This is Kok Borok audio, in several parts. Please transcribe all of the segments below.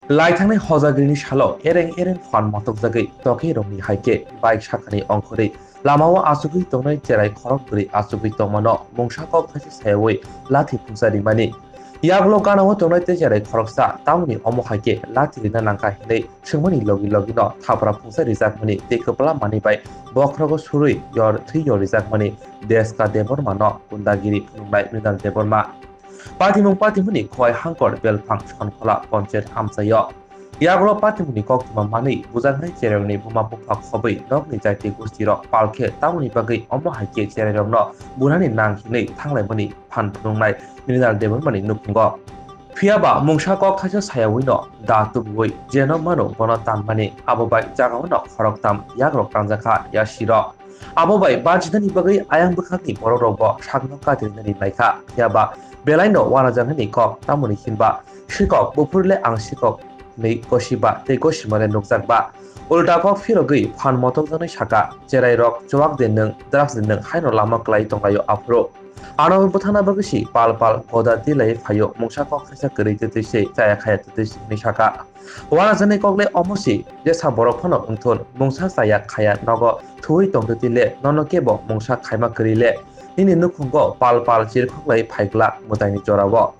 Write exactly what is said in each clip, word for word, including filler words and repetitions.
Laithangnai hojagrini salo ereng ereng phan motokjagwi tokeirokni hai khe bike sakhani ongkhorwi lamao achugwi tongnai cherai khorok bwrwi achugwi tongmano mungsa kok thaisa sayawi lathi phungsa rimani. Yagulo ganao tongnai tei cherai khoroksa tamoni omo hai khe lathi rina nangkha hinwi swngmani logi logino thapra phungsa rijakmani tei kwpla manwi bai bokhrogo surwi yor thwi yor rijakmani Deska Debbarmano gundagiri phunuknai Mrinal Debbarma. Patimung patimungni Khowai Hangkor Belphang Sonkhola Ponchayat amchaio. Yagulo patimungni koktwma manwi bujaknai cherairokni buma bupha khobwi nokni jaiti gustirok palkhe tamoni bagwi omo hai khe cherairokno bunani nang hinwi thanglaimani phan phunuknai Mrinal Debbarmani nukhungo. Phiyaba mungsa kok thaisa sayawino da tubuwi jeno mano bono tanmani abo bai jagaono khoroktham yagrok tangjakha yasirok. Abo bai bajinani bagwi ayang bwkhakni borokrokbo sakno katirinani naikha, phiyaba belaino uanajaknani kok tamoni hinba sikok buphurle ang sikok ni gosiba tei gosimale nukjakba. Ulta kok phirogwi phan motokjaknai saka, cherairok chuwak de nwng, drugs de nwng haino lama kwlai tonglaio aphuru. Ano bwthana bagwi si pal pal goda tilai phaio mungsa kok thaisa kwrwi twtwi se chaya khaya twtwi se hinwi saka. Uanajaknai kokle omo si jesa borok phano wngthun mungsa chaya khaya nogo thuwi tongtwtwi le nono kebo mungsa khaima kwrwi le nini nukhungo pal pal chirkhoklai phaiglak mwtaini jorao.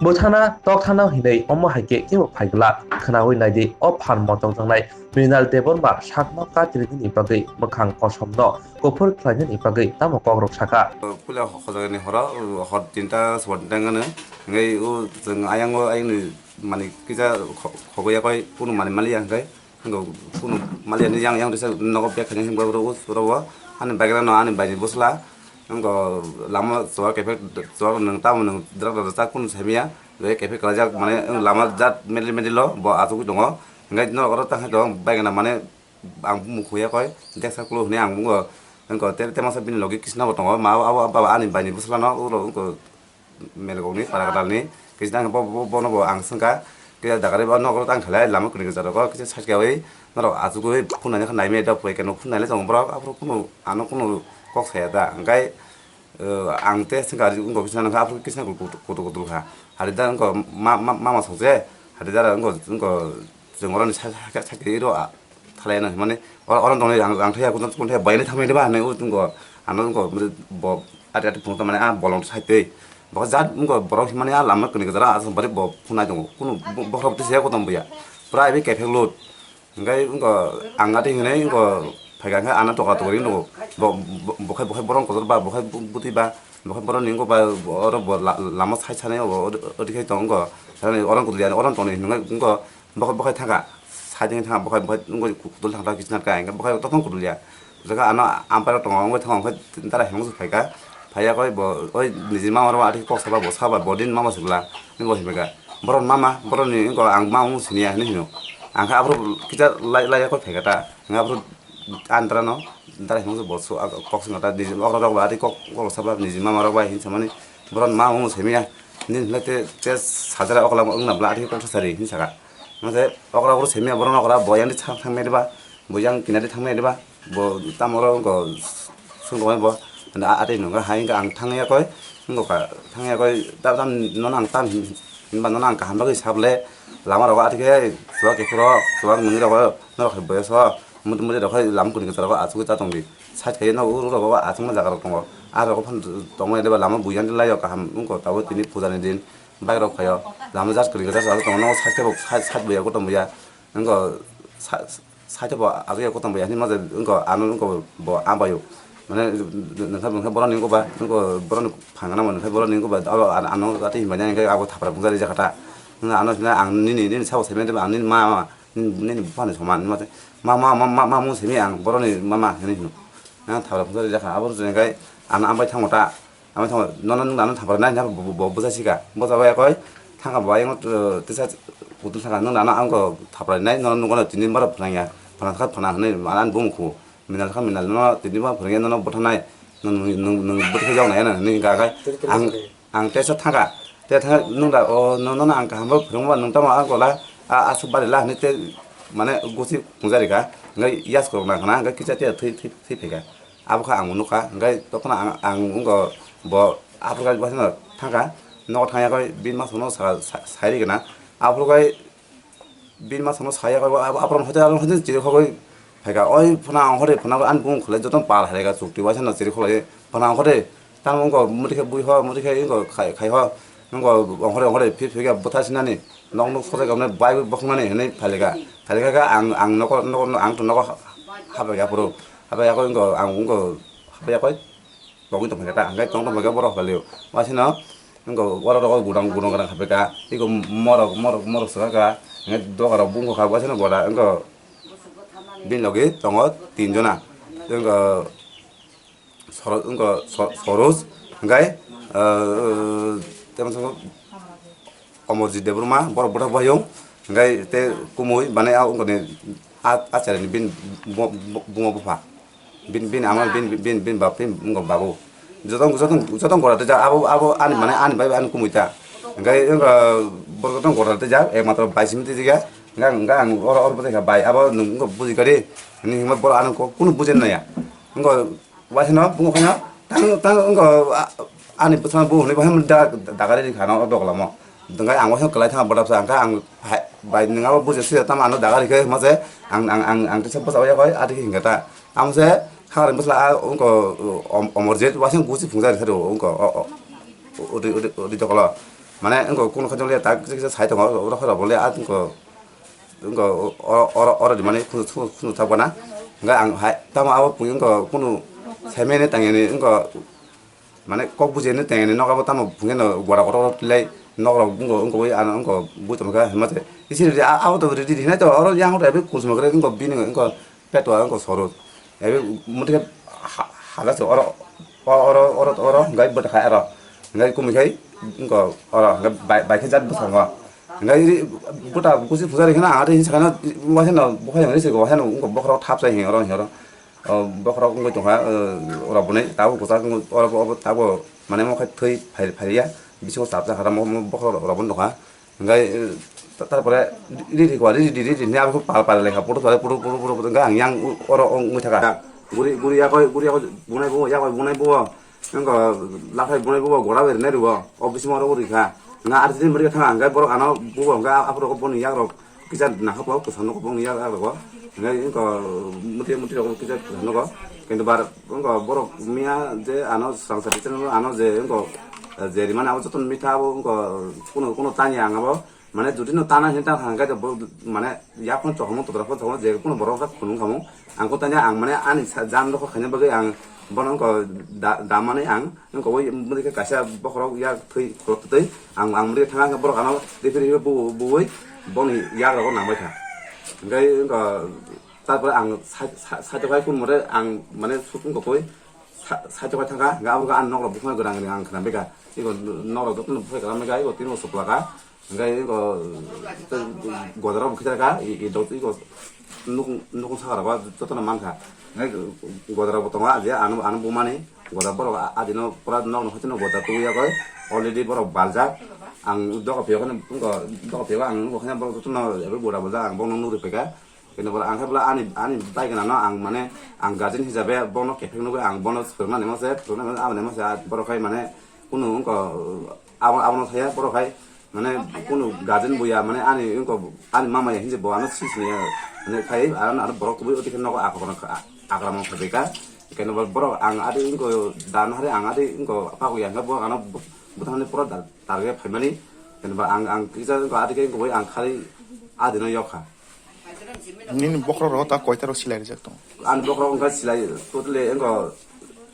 Bwthana tokthana hinwi omo hai khe kebo phaiglak khwnawi naidi o phan motokjaknai Mrinal Debbarma sakno katirinani bagwi mwkhang kosomno kuphur khlainani bagwi tamo kokrok saka. Puila hojagani horo hor tinta sabo tinta wngkha hwnkhe o chwng ayang o ayang ni manwi kisa khogwi yakwi kunu manwi maliya hwnkhe. Hwnkhe kunu maliya ni yang yang risa nogo bag khaina himba oro o oro o ani bagera no ani bai ni bwsla wngkha lama chuwak khe chuwak nwng tamo nwng drak drak rwchak kunu saimanya bai khe kwlaijak mane lama jat medle medle lo bo achugwi tongo hwnkhe norok oro tang hai tong bai gana mane ang bumung khuya koi deksa kulo hwnwi ang bungo wngkha tei masa bini logi kisna bo tongo ma abo ani bai ni bwsla no oro wngkha. Melgokni para kwtalni kisa tang bo bo bono bo ang swngkha kisa dagari bo nokro tang khalai lama kwrwi kwcharo kisa sakyawi norok achugwi phunani kha naimaya da phurai khe nuk phunai le tongo borok aphuru kunu ano kunu kok saya da hwnkhe ang te swngkha ari wngkha kisa nangkha aphuru kisa kutu kutu kha hari da wngkha ma ma ma sokje hari da wngkha wngkha chwng oroni sakya sakya iro. Thalai no himani oro oro tongni ang ang thaya kutung kutung thaya bayani thangmani ba hanai o tongo ano tongo bo ati ati phunukta mane a bolong sai tei bo jat wngkha borok himani a lama kwrwi kwcharo aswk bari bo phunai tongo kunu bokhorok twi siya kotom buya pura ebe kephek lut hwnkhe wngkha ang ati hinwi wngkha phaikha hwnkhe ano tokra tokri nugo bo bo bokhai bokhai borok kotor ba bokhai bwtwi ba bokhai borok ni wngkha ba oro bo lama sai sanai obo oti khai tongo wngkha oro kutung ya oro tongni hinwi wngkha. Bokhai bokhai thangkha side wngwi thangkha bokhai bokhai wngwi kudul thangkha kisa nangkha hwnkhe bokhai totong kudul ya jaga ano umpire rok tongo wngwi thango hwnkhe dara himung se phaikha phaiya koi bo oi niji mama rok atwi kok saba bo saba bo din mama se bwla hinwi bo hinwi kha borok mama borok ni wngkha ang mama mung siniya hinwi hino ang khe aphuru kisa lai lai koi phaikha ta hwnkhe aphuru andra no dara himung se bo kok swngo ta niji okra rok bai atwi kok saba niji mama rok bai hinwi samani borok mama mung simiya nini hwnkhe te sajra okla wngna bwla atwi kok sari hinwi saka. Mase okra okra semiya borok okra bo yang di thang thang meri ba bo yang kinari thang meri ba bo tamo oro wngko sung rok bo atwi nungkha hai wngkha ang thang ya koi wngkha ka thang ya koi tam tam nono ang tam hinba nono ang kaham bagwi sable lama rogo atwi khe chuwak kephuru chuwak nungwi rogo norok hai boyos o muti muti rok hai lama kwrwi kwcharo achugwi ta tongdi side khe no uro rogo achukma jaga rok tongo ah rogo phano tongmani lama buya lai o kaham wngkha tabuk tini puja ni din. Bike rok phaio lama jat kwrwi kwchar tongo nogo side tebo side buya kotom buya wngkha side tebo aswk ya kotom buya hinwi ma wngkha ano wngkha bo ambaio mane nokha nokha borok ni wngkha ba wngkha borok ni phang gana nokha borok ni wngkha ba abo ano gati hinmani hwnkhe abo thapra bungsa rijak kha ta ano hinwi ang nini nini sabo saiman tebo ang nini ma ma nini bupha ni soman ma ma ma ma mung simi ang borok ni ma ma hinwi hino thapra bungsa rijak kha abo wngkha ano ambai thango ta. Ang thangma nono nwng ano thapra nai bo bwsa sika bwsa bai koi thangka bo ayang tisa kutung saka nwng ano ang thapra nai nono nukano tini baro phwnang ya phana kha phana hwnwi ano ani bumung khu minal kha minal nono tini baro phwnang ya nono bwtha nai nwng bwtha khe jok nai ano hwnwi hwnkha khe ang ang teisa thangka te thang nwng da o nono ang kaham bo phwrwng ba nwng tamo ang kola aswk bari la hwnwi te mane gosi khungjari kha hwnkhe yas korok nang khna hwnkhe kisa te thwi thwi phaikha. Abo khe ang nukha, hwnkhe tokphano ang, ang wngkha bo aphuru khe thangkha, nogo thangya khe bini masukno sa, sa, sairigwna. Aphuru khe Bini ma sono saya koi, abo, abo, abo hote, abo hote chiri khogoi phaika. Oi phana ang hore phana ang bung khole joto pal hai ga chukti waisa no chiri khole phana ang hore. Tamo wngkha, mwrwikhe bui ho, mwrwikhe wngkha khai, khai ho. Wngkha, ongkhore, ongkhore, phir phir khe bwtha sinani, nok, nok sojak, amne bai, bai, bokhoknani hinwi phailika. Phailika khe ang, ang nogo, nogo, ang to nogo ha-, habaiya phuru. Habaiya khe wngkha, ang wngkha, habaiya khe tongwi tongphaikha ta, hwnkhe tong tongphaikhe borok phalio. Wasino wngkha, oro rogo gudang, gudang gudang habika. Iko morok, morok, morok swkaka, hwnkhe dogarok bungkha, wasino gora, wngkha, bini logi tongo tinjona. Wngkha, Soro-, wngkha So-, Soroj, hwnkhe, ah, tei masa Omorjit Debbarma, borok bwthak bayung, hwnkhe tei kumui, bani a wngkha ni a, a cheraini bini bo-, bo-, buma bupha, bini, bini ama, bini, bini, bini bap, bini wngkha babu. Joto, joto, joto gora tei jak, abo, abo ani, mane ani bai ani kumui ta. Hwnkhe wngkha borok joto gora tei jak, ekmatro bai simi tei jak, hwnkhe, hwnkhe ang oro, oro bwthai kha bai, abo nwng wngkha buji kari, hinwi hwnba borok ano kok kunu buji naiya. Wngkha Waisano bungo phano tang, tang wngkha, a-, ani bwsano bo hwnwi bo da-, dagari rikha no o doglamo. Hwnkhe ang waisano kwlai thangma bodapsa, hwnkhe ang hai, bai nwng abo buji suya tamo ano dagari khe hwnma se ang, ang, ang, ang teisa bwsa yak bai adi khe hwnkha ta. Tamo se khangari bwsla a wngkha, om-, Omorjit waisano gusi phungjak rikha o wngkha o, o, udi, udi, udi dokolo. Mane wngkha kuno khe jonglia tak kisa kisa sai tongo, oro khe rw bo le a wngkha. Wngkha o-, o-, oro, oro di mane khunu, khunu, khunu thak bana. Hwnkhe ang hai, tamo abo pung wngkha khunu saimani tangyani wngkha mane kok bujiyani tangyani nok abo tamo phungeno gora kotor kotor tilai nok rok wngkha, wngkha ui ano wngkha bui tongkha hwnma se. Isi ridi a-, abo to ridi hinai to oro yang rok bai kuchuma kwrwi wngkha bini wngkha petwa wngkha Soroj. Ebe muti khe ha-, hajaso oro, o-, oro, oro, oro, hwnkhe bwtha khai aro. Hwnkhe kumui khai, wngkha oro, hwnkhe bai, bai khe jat bwskango. Hwnkhe ri-, bwtha kusi pujari kheno ang aro hinsa kheno, waisano bukhai hwnwi se, waisano wngkha bokhorok thap sai hino oro, hino oro. O, bokhorok wngwi tongkha, o, oro bwnai tabuk kwchak wngwi, oro, oro, tabuk mane mo khai thwi phai-, phaiya, bisingo chapjak hara mo, mo bokhorok oro bwnai tongkha. Hwnkhe, eh, ta-, tarpore ri, ri, ri, ri, ri, ri, ri, ri, abo pal, pal lekha, putu pal, putu, putu, putu, putu, hwnkhe ang yang u-, oro wng-, wngwi thaka. Guri, guri yakoi, guri yakoi, bunai buo, yakoi bunai buo, wngkha lakhai bunai buo, gora bai rinai rwo, o bisingo oro uri kha. Hwnkhe R T C ni mwrwkhe thanga, hwnkhe borok ano buo, hwnkhe aphuru boni yakrok kisa nangkha pao, kwsa nokho boni yak, yakrogo. Hwnkhe wngkha muti, muti rok kisa kwsa nokho. Kintu bar Wngkha borok miya je ano swrangsa teacher no ano je wngkha, eh, je rimani abo joto mitha abo wngkha kuno, kuno tanya ang abo mane jodi no tana hin tang kha hwnkhe bo mane yak phano chokmung totra phano chokmung je kuno borok kha khunung khamung ang ko tanya ang mane ani sa-, jam rok khaina bagwi ang bono wngkha da-, damani ang wngkha ui mudi khe kaisa bokhorok yak thwi khorok twtwi ang, ang mudi thang khe borok ano referee bu-, buwi boni yak rok nangbai kha hwnkhe wngkha. Tarpore ang sai-, sai-, saitok hai kun more ang mane sukung kokoi sa-, saitok hai thangkha, hingke abo khe ang nok rok bukhuk gwnang gwnang ang khna bikha. Iko nok rok jotono bukhai kalam bikha, iko tini bo soplaka. Hingke iko goda rok bo khichar kha, i, i dot iko nukung, nukung saka rok jotono mankha. Hingke goda rok bo tongo, aje ano, ano bumani. Goda borok a-, adino pura nok no hachino goda twi yakoi. Already borok baljak. Ang doga phiyok, doga phiyok ang nugo khana borok jotono ebo goda baljak, ang borok no nugri phaikha. Kintu borok ang khe bwla ani, ani bai gwnangno ang mane ang guardian hisabe bono kephek nugwi ang bono swrwngna nemo se, swrwngna nemo, abo nemo se, ah, borok khai mane kunu wngkha, abo, abono saya borok khai mane kunu guardian buya mane ani wngkha ani mama ya hinse bo ano sis ni mane khai ano, ano borok kubui oti khe nogo akokno akramon khajaika. Kintu borok ang adi wngkha dan hari ang adi wngkha paku ya hwnkhe borok ano bwthangni pura target phaimani. Kintu ang, ang kisa wngkha adi khe wngkha ang khali adino yokha. Nini bokhorok rok ta koita rok silai rijak tongo? Ani bokhorok wngkha silai totally wngkha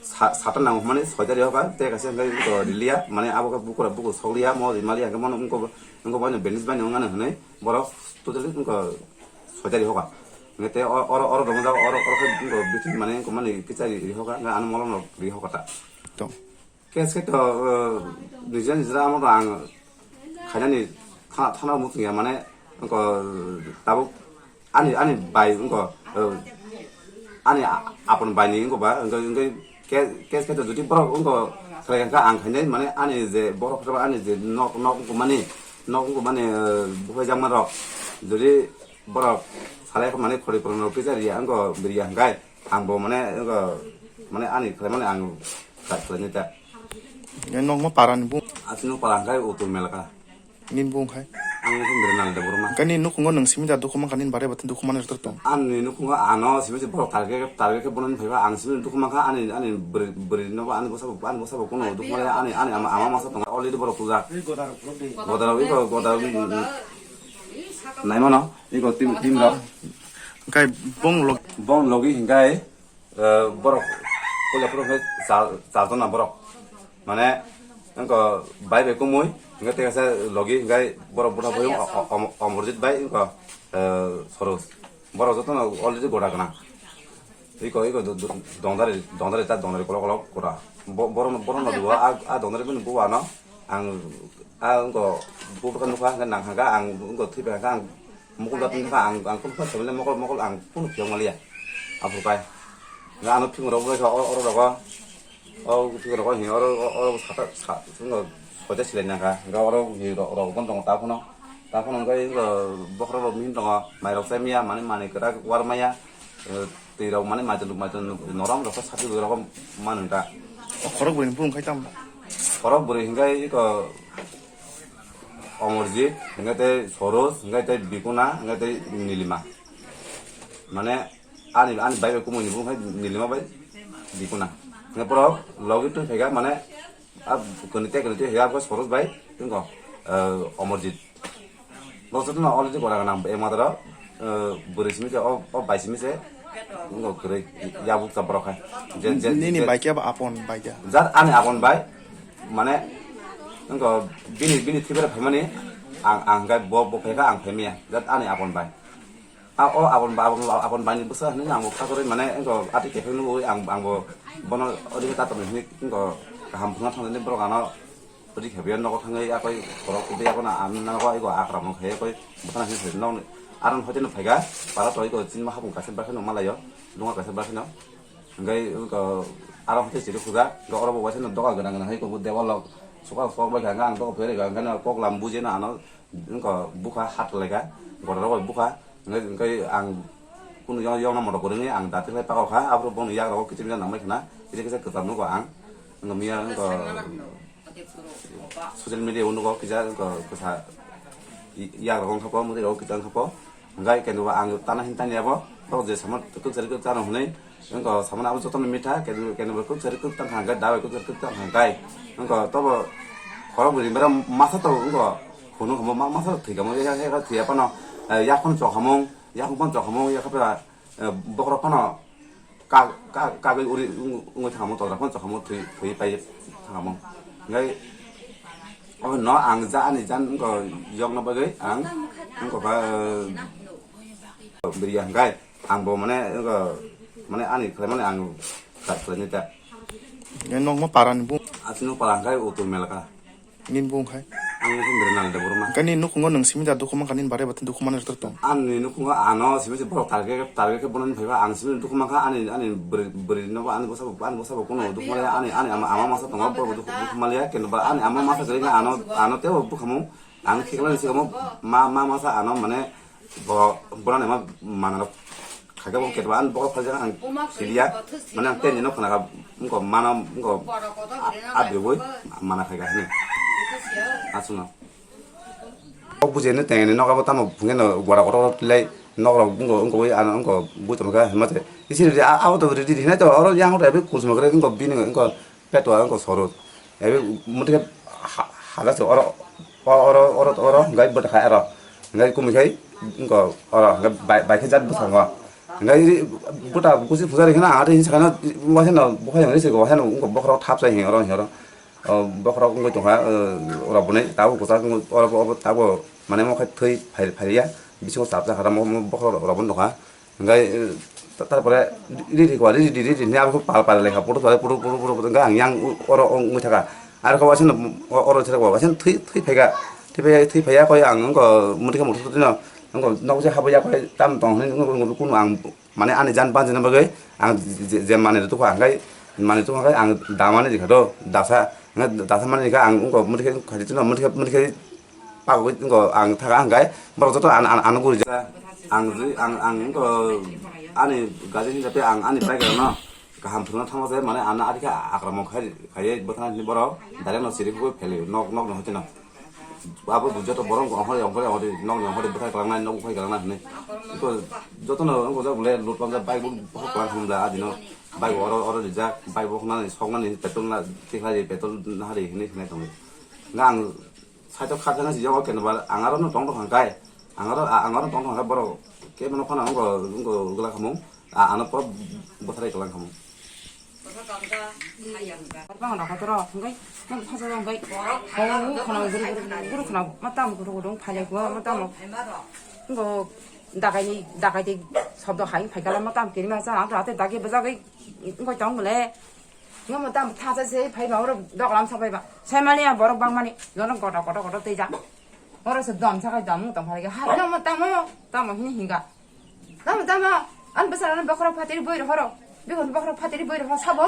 sa-, sata nango hwnmani soita rihoka, tei kaisa wngkha wngkha riliya, mane abo khe bukura bukur sokliya, mo rimaliya, hwnkhe mano wngkha, wngkha baino bandage baino wngmani hwnwi borok totally wngkha soita rihoka. Hwnkhe tei o-, oro, oro rwmajak, oro, oro khe wngkha bithi mane wngkha mani kicha rihoka, hwnkhe ano molom rok rihoka ta. Tong. Case khe to, uh, nijera nijera amo to ang khainani tha-, thana muchung ya mane, wngkha, tabuk ani, ani bai wngkha, uh, ani a-, apon bai ni wngkha ba, wngkha, wngkha case, case khe to jodi borok wngkha khlai kha ang khainai mane ani je borok ani je nok, nok wngkha mani, nok wngkha mani, uh, buphai jakma rok jodi borok salai kha mane khori koron rok kisa riya wngkha biriya hwnkhe. Ang bo mane, wngkha, mane ani khlai mane ang khlai, khlaini ta. Nokma parani bung? Asino para hwnkhe Utul Melaka. Nini bung khai? Ang nokho Mrinal Debbarma. Kani nukhungo nwng simi da dukhu mankha, nini bare bo dukhu manwi rwtwk tong? Ani nukhungo ano simi se borok target, target khe bono phaiba, ang simi dukhu mankha, ani, ani bwrwi, bwrwi no ani bwsa bo, ani bwsa bo kuno dukhu manya, ani, ani ama, ama masa tongo, already borok tujak. Godarok iko, godarok, naimano, iko team, team rok. Hwnkhe bong log- Bong logi hwnkhe, eh, borok puila phuru hwnkhe char, char jona borok. Mane, wngkha bai bai kumui, hwnkhe tei kaisa logi hwnkhe borok bwtha bai o-, o-, Om-, Omorjit bai wngkha, eh, Soroj. Borok jotono already goda gwnang. Iko, iko do-, do-, dongdari, dongdari ta dongdari kolok kolok goda. Bo-, borok, borok no duo, a, a dongdari bini buwa no. Ang, a, wngkha, buphang nukha, hwnkhe nang hwnkha, ang, wngkha, thwi bai hwnkha, ang, mokol da tong kha, ang, ang, kunu family mokol, mokol, ang, kunu phiyok maliya. Aphuru kai. Hwnkhe ano phiyok rok bai kha, o, oro rogo. O, phiyok rok hinwi oro, o, oro sata, sa, wngkha, soita silai nang kha. Hwnkhe oro hinwi rok, rok bon tongo ta phano. Ta phano hwnkhe, wngkha, bokhorok rok mihim tongo, mai rok chai maya, mani, mani kwrak war maya. Eh, twi rok mani maichwlwk maichwlwk norom rok khe sakhi rok mano ta. O khorok bwrwi ni bumung khai tamo? Khorok bwrwi hwnkhe iko Omorjit, hwnkhe tei Soroj, hwnkhe tei Bikuna, hwnkhe tei Nilima. Mane ani, ani bai bai kumui ni bumung khai Nilima bai Bikuna. Hwnkhe borok logi twi phaikha mane a kwnwi tei kwnwi twi hwnkhe abo Soroj bai wngkha, eh, Omorjit. Bo jotono already gora gana e madara, eh, bwrwi simi se, o, o bai simi se, wngkha kwrwi, yabuk cha borok hai. Je, je, nini je bai khe abo apon bai da? Jat ani apon bai, mane, wngkha bini, bini thibere phaimani, ang, ang gai bo, bo phaikha, ang phaimaya. Jat ani apon bai. A, o apon ba, apon, apon bai ni bwsa hinwi ang bo kha kwrwi, mane, wngkha ati kepheng nugwi ang, ang bo bono odi khe tato hinwi, wngkha kaham phunga thangni borok ano Ri khe biya nogo thangwi akoi borok tei akono ang nogo iko akra mung khe koi bwkhana khe nok aron hoite no phaikha para toi ko chinma hapung kaisa bwkha no malaio lunga kaisa bwkha no hwnkhe iko aron hoite chiri khuja hwnkhe oro bo waisa no doga gwnang gwnang hai ko debal rok sokal sok bai kha hwnkhe ang doga phere kha hwnkhe no kok lam bujina ano wngkha bukha hat laikha gora rok bai bukha hwnkhe ang kunu yong yong no moto kwrwngwi ang dati lai pakao kha aphuru bongni yagra o kichim jak nangbai khna kisa kisa kwcham nugo ang wngkha miya wngkha. Social media o nugo kisa, kisa yagra wngkha po, mwtai rok kisa wngkha po. Hwnkhe kendo ang tana hin tani abo, tok je sama kwk sari kwk tano hwnwi, wngkha samani abo jotono mitha, kendo, kendo kwk sari kwk tang kha, hwnkhe dabai kwk sari kwk tang kha, hwnkhe wngkha tobo khorok bwrwi bera masa to wngkha, hwnwi kha ma-, masa thwi kha mo, ya, ya, ya, thwi ya phano, eh, yakhon chok hamung, yakhon phano chok hamung, ya kha pura, eh, bokhorok phano, Ka-, ka-, kagwi uri wng-, wngwi thangamo todra phano chokamo thwi, thwi pai thangamo. Hwnkhe obo no ang ja ani jan wngkha yokna bagwi ang wngkha ba, eh, bwrwi ya hwnkhe ang bo mane wngkha mane ani khlaimani ang kar khlainai ta. Nokma parani bu. Asino para hwnkhe Uttor Melaka. Nini bung khai? Ang nokho Mrinal Debbarma. Kani nukhungo nwng simi da dukhu mankha nini bare bo dukhu manwi rwtwk tong? Ani nukhungo ano simi se borok target, target khe bono phaiba ang simi dukhu mankha ani, ani bwrwi, bwrwi no ani bwsa bo, ani bwsa bo kuno dukhu maliya ani, ani ama, ama masa tongo borok dukhu, dukhu maliya kendo ba ani ama masa kwrwi khe ano, ano tebo bukhamu ang khiklani sikamo ma, ma masa ano mane Bo, borok ni ma, manarok khaikhe bo khe ba, ang bokhorok phaljak ang siliya, mane ang tenjino khna kha, wngkha mana, wngkha a, a beboi mana khaikha hwnwi. Aswkno. Kok bujiyani tengni nogo bo tamo phunukhe no gora kotor kotor tilai nokrok wngkha, wngkha ui ano wngkha bui tongkha hwnma se. Isi ridi a, abo to ridi hinai to oro yang hoto ebi kulsuma kwrwi wngkha bini wngkha. Petwa wngkha Soroj. Ebe muti khe ha-, hadas oro, o-, oro, oro, oro, hwnkhe bwtha khai aro. Hwnkhe kumui khai wngkha oro, hwnkhe bai, bai khe jat bwskango. Hwnkhe ri-, bwtha kuchi pujari kheno ang atwi hinwi sakha no, waisa no bukhai hwnwi se waisa no wngkha bokhorok thap chai hinwi oro, hinwi oro. O bokhorok wngwi tongkha, o, oro bwnwi tabuk kwchak wngwi oro, oro, oro tabuk mane mo khai thwi phai, phaiya. Bisingo chap chakha mo, mo bokhorok oro bwnwi tongkha. Hwnkhe, eh, ta-, tarpore ri, ri, ri, ri, ri, ri, hwnwi abo pal, pal lekha, putu, putu, putu, putu, hwnkhe ang yang u-, oro wng-, wngwi thaka. Aro khe waisa no, o-, oro thwkha, waisa no thwi, thwi phaikha. Thwi phaiya, thwi phaiya koi ang wngkha muthikhe muthuk tino, wngkha nokse habwi ya koi tam tong hwnwi wngkha, wngkha, kunu ang mane ani jan banchina bagwi ang je, je, je manwi rwtwkha, hwnkhe manwi rwtwkha khe ang damani rikha do, dasa, hwnkhe dasa manwi rikha ang wngkha muthikhe khaitino, muthikhe, muthikhe. Pagwi wngkha ang thaka hwnkhe borok joto ano, ano, ano guri jak. Ang jwi, ang, ang wngkha ani guardian hisabe ang ani bike rokno kaham phwrwngna thangma se, mane ano ari khe akromon khai, khaiwi bwthana hwnwi borok direct no siri phugwi phelaio nok, nok no hoiteno. Abo joto borok ongkhorwi ongkhorwi ongkhorwi nokni ongkhorwi bwthai kwlangnai, nok bukhai kwlangnai hwnwi. Iko jotono wngkha jak bole load pamjak, bike bo bokhok kwlang thangmani adino. Bike oro oro rijak, bike bo khnani soknani petrol na tikhlai petrol nahari hwnwi hwnwi tongo. Nga ang side o kha thangna sijak o keno ba ang aro no tong tong kha kai. Ang aro ang aro tong tong kha borok. Kebo no phano wngkha wngkha wngla khamung. A ano pura bwthari kwlang khamung. Bang rok kotoro hwnkhe nang phaso hwnkhe. Hau khana guru guru khana matam guru guru phalai ko matam. Ngo dagai ni dagai de sobdo hai phai kala matam kiri ma sa ate dagi bajagwi ngo tong bole. Ngo matam thasa se phai ba oro doglam sa phai ba. Sai mani a borok bang mani jono goto goto goto tei ja. Oro se dom sa kai dom tong phai ga ha no matam tamo hini hinga. Tamo, tamo, ang bwsarano bokhorok phatiri boi rohoro. Bikon bokhorok phatiri boi rohoro sabo.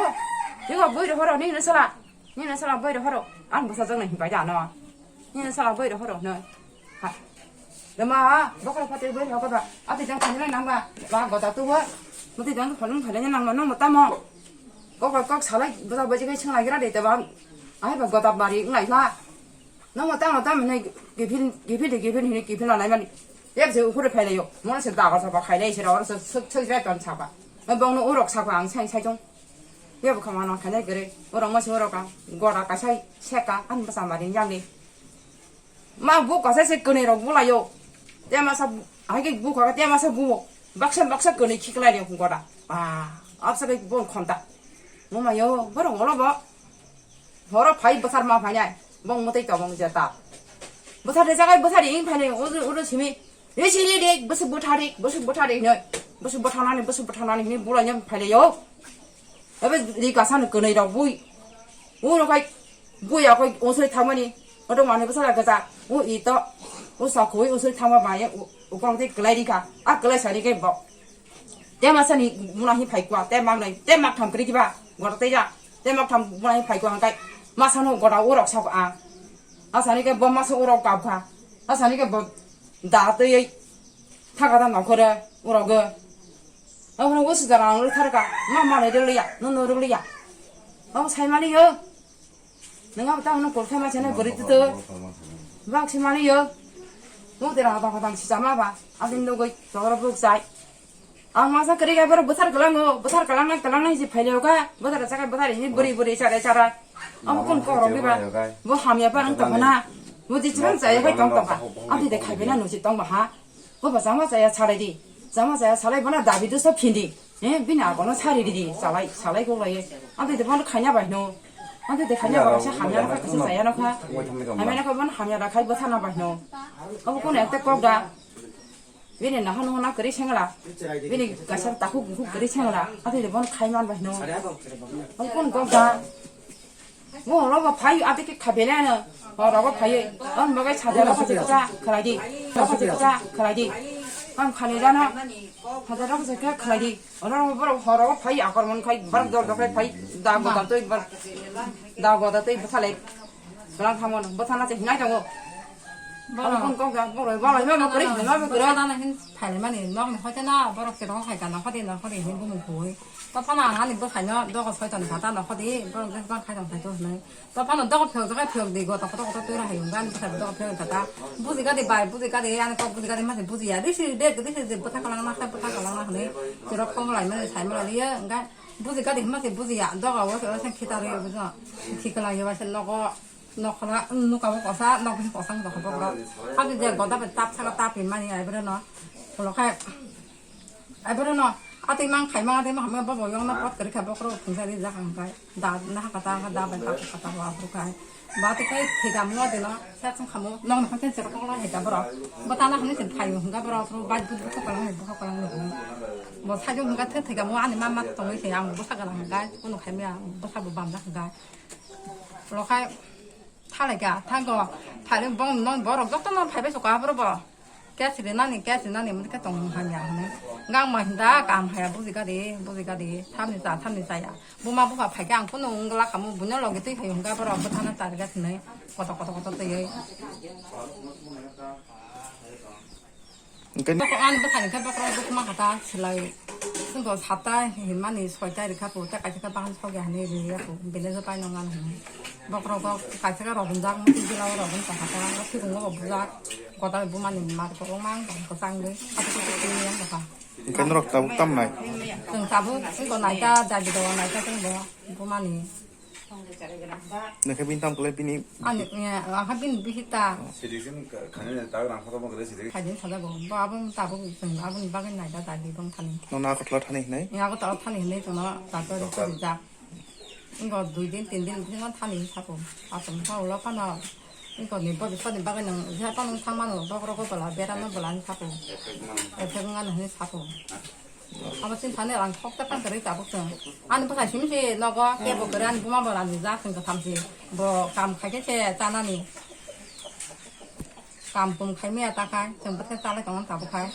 Bikon boi rohoro, nini sala. Nini sala boi rohoro. Ang bwsajak nai hibai da no. Nini sala boi rohoro no. Ha. Dama, bokhorok phatiri boi rohoro ba. Ati jang khanina nangba. Ba goda tuwa. Muti jang khanina khanina nangba no mutamo. Kok kok salai bwsa bwji kai sing lagira de taba. Ai ba goda bari ngai la. Nang ma tang ma tang hinwi kiphil kiphil de kiphil hinwi kiphil na naimani. Yak se ukhure phailaio. Mono se daga saba khailai se oro se suk suk jai ton saba. Bongno urok saba ang sai sai tong. Yabo khamano khainai gere. Urok ma se urok ang. Gora kasai seka an basa mari yangni. Ma bu kasai se kone rok bulaio. Te masa hai ke bu kha te masa bu. Baksa baksa kone khiklai rok gora. Ah, absa ke bon khonta. Mama yo, borok ngolo bo. Horo phai bwsar ma phainai, bong mwtai tongmung jeta. Bwsar de jagai bwsar ing phainai, uru, uru simi. Resi ri rik, bwswk bwtha rik, bwswk bwtha rik hinwi. Bwswk bwtha nani, bwswk bwtha nani hinwi bulai yang phailai yo. Ebe ri kasa ni kwnwi rok bui. Uro kai bui ya kai unsuri thangmani. Oto mani bwsar gasa. U ito. U sakui unsuri thangma ba ye. U, ukorong tei kwlai rika. A kwlai sari kai bo. Te masa ni muna hi phai kwa, te mak nai, te mak tham kri kiba, gor te ja, te mak tham muna hi phai kwa hangkai, masa no gora urok sa a. Asani ke bo masa urok kap kha, asani ke bo da tei thaka da nongkhore urok ge. Abo no usu jara ang thar ka, ma ma le de ya, no no ro ya. Abo sai mali yo. Nang abo tamo nang kolthai ma chana gori tuto. Bak si mani yo. Mo tera hata hata si chama ba. Abin no goi toro buk sai. Ang masa kari ga boro bwsar galango, bwsar galangna galangna si phaile oka. Bwsar chaka bwsar ini buri buri chara chara. Abo kon korok diba. Bo hamya pa nang tongna. Bo di chibang chaya kai tong tong ka. Ati de khai bena no si tong ba ha. Bo ba chama chaya charai di. Chama chaya salai bana dabi dusa phindi. Eh, bini agono sari ridi, salai, salai kok lai. Ante de bono khanya bai no. Ante de khanya bai sa hamya rakha kisa saya rakha. Hamya rakha bono hamya rakha bwtha na bai no. Abo kono ekta kok da. Bini naha no na kari sengla. Bini kasar takhuk bukhuk kari sengla. Ante de bono khai man bai no. Abo kono kok da. Mo rogo phai ate ke khabele ano. Mo rogo phai. Ang bagai saja rogo se cha khalai di. Rogo se cha khalai di. Ang khani jana. Saja rogo se khalai di. Oro boro horo phai akor mon khai bar dor dor khai phai. Da goda toi bar. Da goda toi bwthale. Bwlang thamon bwthana che hinai tongo. Boro kon kok ga boro boro ma ma kri ma ma kri. Bwthana hin phai mani nok ni hote na borok se rong khai kana hote na hote hin gumu khui. To phano ang ani bwsaino dogo soiton kha ta nokho di, borok jani bang khaitong khaito hinwi. To phano dogo phiyok jaga phiyok di, goto koto koto twi rohai wngkha ani bwsai dogo phiyok kha ta. Buji gadi bai, buji gadi ani kok buji gadi mase buji ya. Risi de, risi de bwtha kwlangma khe bwtha kwlangma hinwi chwrok kok lai mani sai mani ya wngkha. Buji gadi hinma se buji ya, dogo o se khita rwi bujo. Khiklai ya se nogo nokhola nukamo kosa, nok bisi kosa wngkha bokrok. Hati je goda bai tap saka tap hinmani ai bwreno. Ulo khe Ai borok no atwi mang khai mang atwi mang hamya bobo yong no pot kwrwi kha bokhorok thungsa rijak ang khai da na ha kata ha da bai kha kata wa phuru khai ba twi khai thika mo de no sa chung khamo nong no khan chen cherok kok lai hai ta borok bo ta na hwnwi chen phaio hwnga borok phuru bai bud bud kok lang hai bokha kok lang bo sa jong hwnga the thika mo ani ma ma tongwi se ang bo sa galang hwnga kuno khai maya bo sa bo bam jak hwnga lo khai. Thalai kha, thango, thalai bong non borok joto non phaibai suka borok bo. Kya siri nani, kya siri nani, mani khe tong hamya hwnwi. Gang ma hinda kam haya buji gadi, buji gadi, thamni cha, thamni cha ya. Buma bupha phai khe ang phunu wngla khamu, buino logi twi phai hwnga borok bwthana target hwnwi, koto, koto, koto twiwi. Hwnkhe bokhorok ani bwsani khe bokhorok bukma hata silai. Chwngbo satta hinmani soita rikha pu, tei kaisa khe bahan sogya hinwi riya pu, village o paino ngan hinwi. Bokrok kok kaisa ka rok hwnjak, muti jila o rok hwnjak kha, o thikung o bujak, kotor bumani mar ko mang ko chang de, atu ko ko yang kha. Hwnkhe norok tabuk tamnai? Chwng tabuk wngko naikha, dagi do naikha chwng bo bumani. Nokhe bini tam kwlai bini? Ani, eh, akha bini bihita. Sidi sin khani ta rang photo mo kare sidi. Khaidin sajago, bo abo tabuk chwng aboni bagwi naikha, dagi bong thani. Nono Agartala thani hinai? Agartala thani hinai chwngno tato rijak. Wngkha dui din, tin din bisingo thani hinwi sago. Aswk wngkha ulo phano wngkha ni body sodi bagwi nwng je phano thang mano, bokhorogo bwla, berano bwla hinwi sago. Effect wngmano hinwi sago. Abo chini thani rang khoksa tang kwrwi tabuk chwng. Ani bwsai simi se nogo kebo kwrwi, ani buma bwla ni ja chwng kwtham se. Bo kam khai khe se chanani. Kam kum khai maya ta khai, chwng bwsai chalai tongmani tabuk khai.